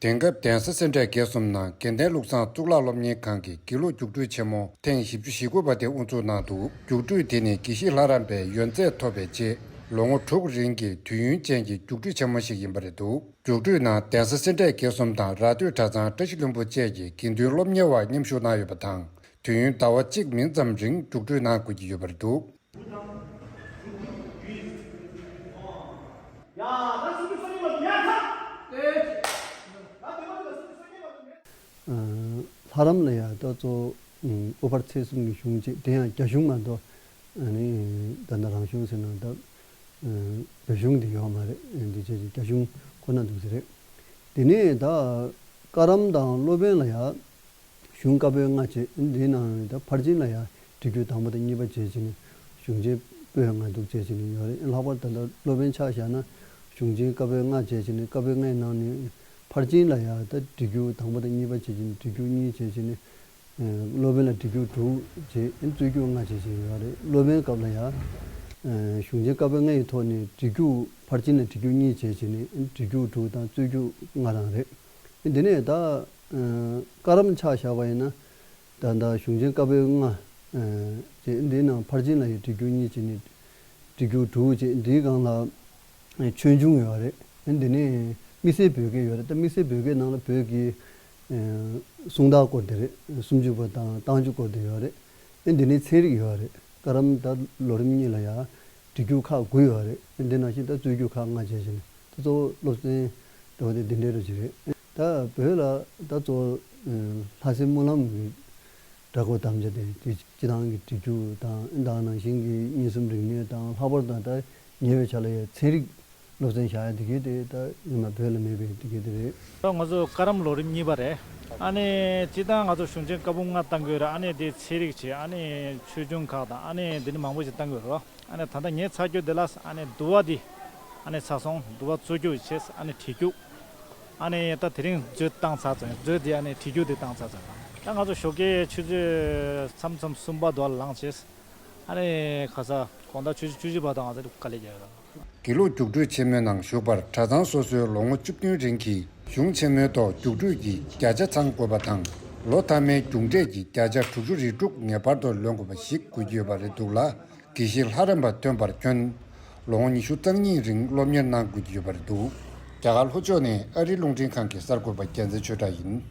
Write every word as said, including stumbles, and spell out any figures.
དེང་སྐབས་གདན་ས་སེ་འབྲས་དགེ་གསུམ་ནང་དགེ་ལྡན་ལུགས་བཟང་གཙུག་ལག་སློབ་གཉེར་ཁང་གི་དགེ་ལུགས་རྒྱུགས་སྤྲོད་ཆེན་མོ་ཐེངས་བཞི་བཅུ་ཞེ་དགུ་པ་དེ་དབུ་འཛུགས་གནང་འདུག་རྒྱུགས་སྤྲོད་དེ་ནི་དགེ་བཤེས་ལྷ་རམས་པའི་ཡོན་ཚད་ཐོབ་པའི་རྗེས་ལོ་ངོ་དྲུག་རིང་གི་དུས་ཡུན་ཅན་གྱི་རྒྱུགས་སྤྲོད་ཆེན་མོ་ཞིག་ཡིན་པ་རེད་འདུག་རྒྱུགས་སྤྲོད་ནང་གདན་ས་སེ་འབྲས་དགེ་གསུམ་དང་ར་སྟོད་གྲྭ་ཚང་བཀྲ་ཤིས་ལྷུན་པོ་བཅས་ཀྱི་དགེ་འདུན་སློབ་གཉེར་བ་མཉམ་ཞུགས་གནང་ཡོད་པ་དང་། དུས་ཡུན་ཟླ་བ་གཅིག་མིན་ཙམ་རིང་རྒྱུགས་སྤྲོད་གནང་དགོས་ཀྱི་ཡོད་པ་རེད་འདུག་ལྷ་རམས་ལ་ཡང་ད་གཙོ་བོ་དབུ་ཕར་ཚེས་གསུམ་གྱི་གཞུང་བཅས་དེ་ཡང་རྒྱ་གཞུང་མ་གཏོགས་ཨ་ནི་ད་ལྟ་རང་གཞུང་ཟེར་ན་ད་བོད་གཞུང་དེ་ཡོད་མ་རེད། འདི་བཅས་ཀྱི་རྒྱ་གཞུང་ཁོ་ན་འདུག་ཟེར་རེད། དེ་ནས་ད་བཀའ་རམས་དང་སློབ་དཔོན་ལ་ཡང་གཞུང་བཀའ་པོད་ལྔ་བཅས་འདི་ནང་ནས་ད་ཕར་ཕྱིན་ལ་ཡང་བྲིས་རྒྱུགས་དང་པོ་དང་གཉིས་པ་བྱས་བྱས་ནས་གཞུང་ཆེན་པོད་ལྔ་འདུག་བྱས་བྱས་ནས་ཡོད་རེད། ལྷག་པར་ད་ལྟ་སློབ་དཔོན་ཆ་བཞག་ན་གཞུང་ཆེན་བཀའ་པོད་ལྔ་བྱས་བྱས་ནས་བཀའ་པོད་ལྔའི་ནང་ནས་ཕར་ཕྱིན་ལ་ཡང་ད་བྲིས་རྒྱུགས་དང་པོ་དང་གཉིས་པ་བྱས་བྱས་ནས་བྲིས་རྒྱུགས་གཉིས་བྱས་བྱས་ནས་སློབ་དཔོན་ལ་བྲིས་རྒྱུགས་དྲུག་བྱས་རྩོད་རྒྱུགས་ལྔ་བྱས་བྱས་ཡོད་རེད། སློབ་དཔོན་སྐབས་ལ་ཡང་གཞུང་ཆེན་བཀའ་པོད་ལྔའི་ཐོག་ནས་བྲིས་རྒྱུགས་ཕར་ཕྱིན་ལ་བྲིས་རྒྱུགས་གཉིས་བྱས་བྱས་ནས་བྲིས་རྒྱུགས་དྲུག་དང་རྩོད་རྒྱུགས་ལྔ་རང་རེད། འདི་ནས་ད་བཀའ་རམས་ཆ་བཞག་པ་ཡིན་ན། ད་ལྟ་གཞུང་ཆེན་བཀའ་པོད་ལྔ་བཅས་འདིའི་ནང་ཕར་ཕྱིན་ལ་ཡང་བྲིས་རྒྱུགས་གཉིས་བྱས་ནས་བྲིས་རྒྱུགས་དྲུག་བཅས་འདིའི་སྒང་ལ་ཆོས་འབྱུང་ཡོད་རེད། འདི་ནས་དམིགས་བསལ་བོད་སྐད་ཡོད་རེད། ད་དམིགས་བསལ་བོད་སྐད་ནང་ལ་བོད་ཀྱི་གསུང་སྟངས་སྐོར་དེ་རེད། སུམ་ཅུ་པ་དང་རྟགས་འཇུག་སྐོར་དེ་ཡོད་རེད། འདི་ནས་ཚན་རིག་ཡོད་རེད། བཀའ་རམས་ད་ལོ་རིམ་གཉིས་ལ་ཡང་བྲིས་རྒྱུགས་ཁག་དགུ་ཡོད་རེད། འདི་ནང་བཞིན་ད་རྩོད་རྒྱུགས་ཁག་ལྔ་བྱས་བྱས་ནས་ད་གཙོ་བོ་སློབ་ཚན་འདྲ་བོ་དེ་འདི་འདྲའི་རུ་ཅིག་རེད། ད་བོད་ལ་ད་གཙོ་བོ་ལྷ་སའི་སྨོན་ལམ་གྱི་སྒྲ་སྐོར་དམ་བཅའ་དེ་དེ་སྤྱི་བཏང་གི་བྲིས་རྒྱུགས་དང་ད་ནང་བཞིན་གྱི་མངོན་སུམ་རིག་གནས་དང་ལྷག་པར་དུ་ད་ཉེ་བའི་ཆར་ལ་ཡང་ཚན་རིག་སློབ་ཚན་བཞག་ཡ་དེ་གའི་དེ་ད་ཡོད་མ་བོད་ལ་མེད་པའི་དེ་གའི་དེ་རེད། ད་ང་ཚོ་བཀའ་རམས་ལོ་རིམ་གཉིས་པ་རེད། ཨ་ནི་སྤྱི་བཏང་ང་ཚོ་གཞུང་ཆེན་བཀའ་པོད་ལྔ་བཏང་གི་ཡོད་རེད། ཨ་ནི་དེ་ཚན་རིག་བྱས་ཨ་ནི་ཆོས་འབྱུང་ཁག་དང་ཨ་ནི་དེ་ནི་མང་པོ་ཞིག་བཏང་གི་ཡོད་རེད། ཨ་ནི་ད་ལྟ་ངས་ཚར་གྱུར་དེ་ལ་ཨ་ནི་འདུལ་བ་འདི་ཨ་ནི་ཚར་སོང་། འདུལ་བ་རྩོད་རྒྱུགས་བྱས། ཨ་ནི་བྲིས་རྒྱུགས། ཨ་ནི་ད་དེ་རིང་མཛོད་བཏང་ཚར་ཚར། མཛོད་འདི་ཨ་ནི་བྲིས་རྒྱུགས་འདི་བཏང་ཚར་ཚར། ད་ང་ཚོ་ཞོགས་ཀའི་ཆུ་ཚོད་མཚམས་མཚམས་གསུམ་པ་དུ་བ་ལངས་བྱས། ཨ་ནི་ཁ་ས་དགོང་དག་ཆུ་ཚོད་བཅུ་བཞི་བར་དུ་ང་ཚོ་དཀའ་ལས་རྒྱག་ཡོད། དགེ་ལུགས་རྒྱུགས་སྤྲོད་ཆེན་མོའི་ནང་ཞུགས་པར་གྲྭ་ཚང་སོ་སོའི་ལོ་ངོ་བཅུ་བདུན་རིང་གི་གཞུང་ཆེན་མོའི་ཐོག་རྒྱུགས་སྤྲོད་ཀྱི་བརྒྱ་ཆ་ཚང་དགོས་པ་དང་། ལོ་མཐའ་མའི་རྒྱུགས་འབྲས་ཀྱི་བརྒྱ་ཆ་དྲུག་ཅུ་རེ་དྲུག་ངེས་པར་དུ་ལོན་དགོས་པ་ཞིག་དགོས་ཀྱི་ཡོད་པ་རེད་འདུག་ལ། དགེ་བཤེས་ལྷ་རམས་པ་ཐོན་པར་ཁྱོན་ལོ་ངོ་ཉི་ཤུ་རྩ་གཉིས་རིང་སློབ་གཉེར་གནང་དགོས་ཀྱི་ཡོད་པ་རེད་འདུག་རྒྱ་གར་ལྷོ་ཕྱོགས་ནས་ཨ་རིའི་རླུང་འཕྲིན་ཁང་གི་གསར་འགོད་པ་རྒྱལ་མཚན་ཆོས་གྲགས་ཡིན།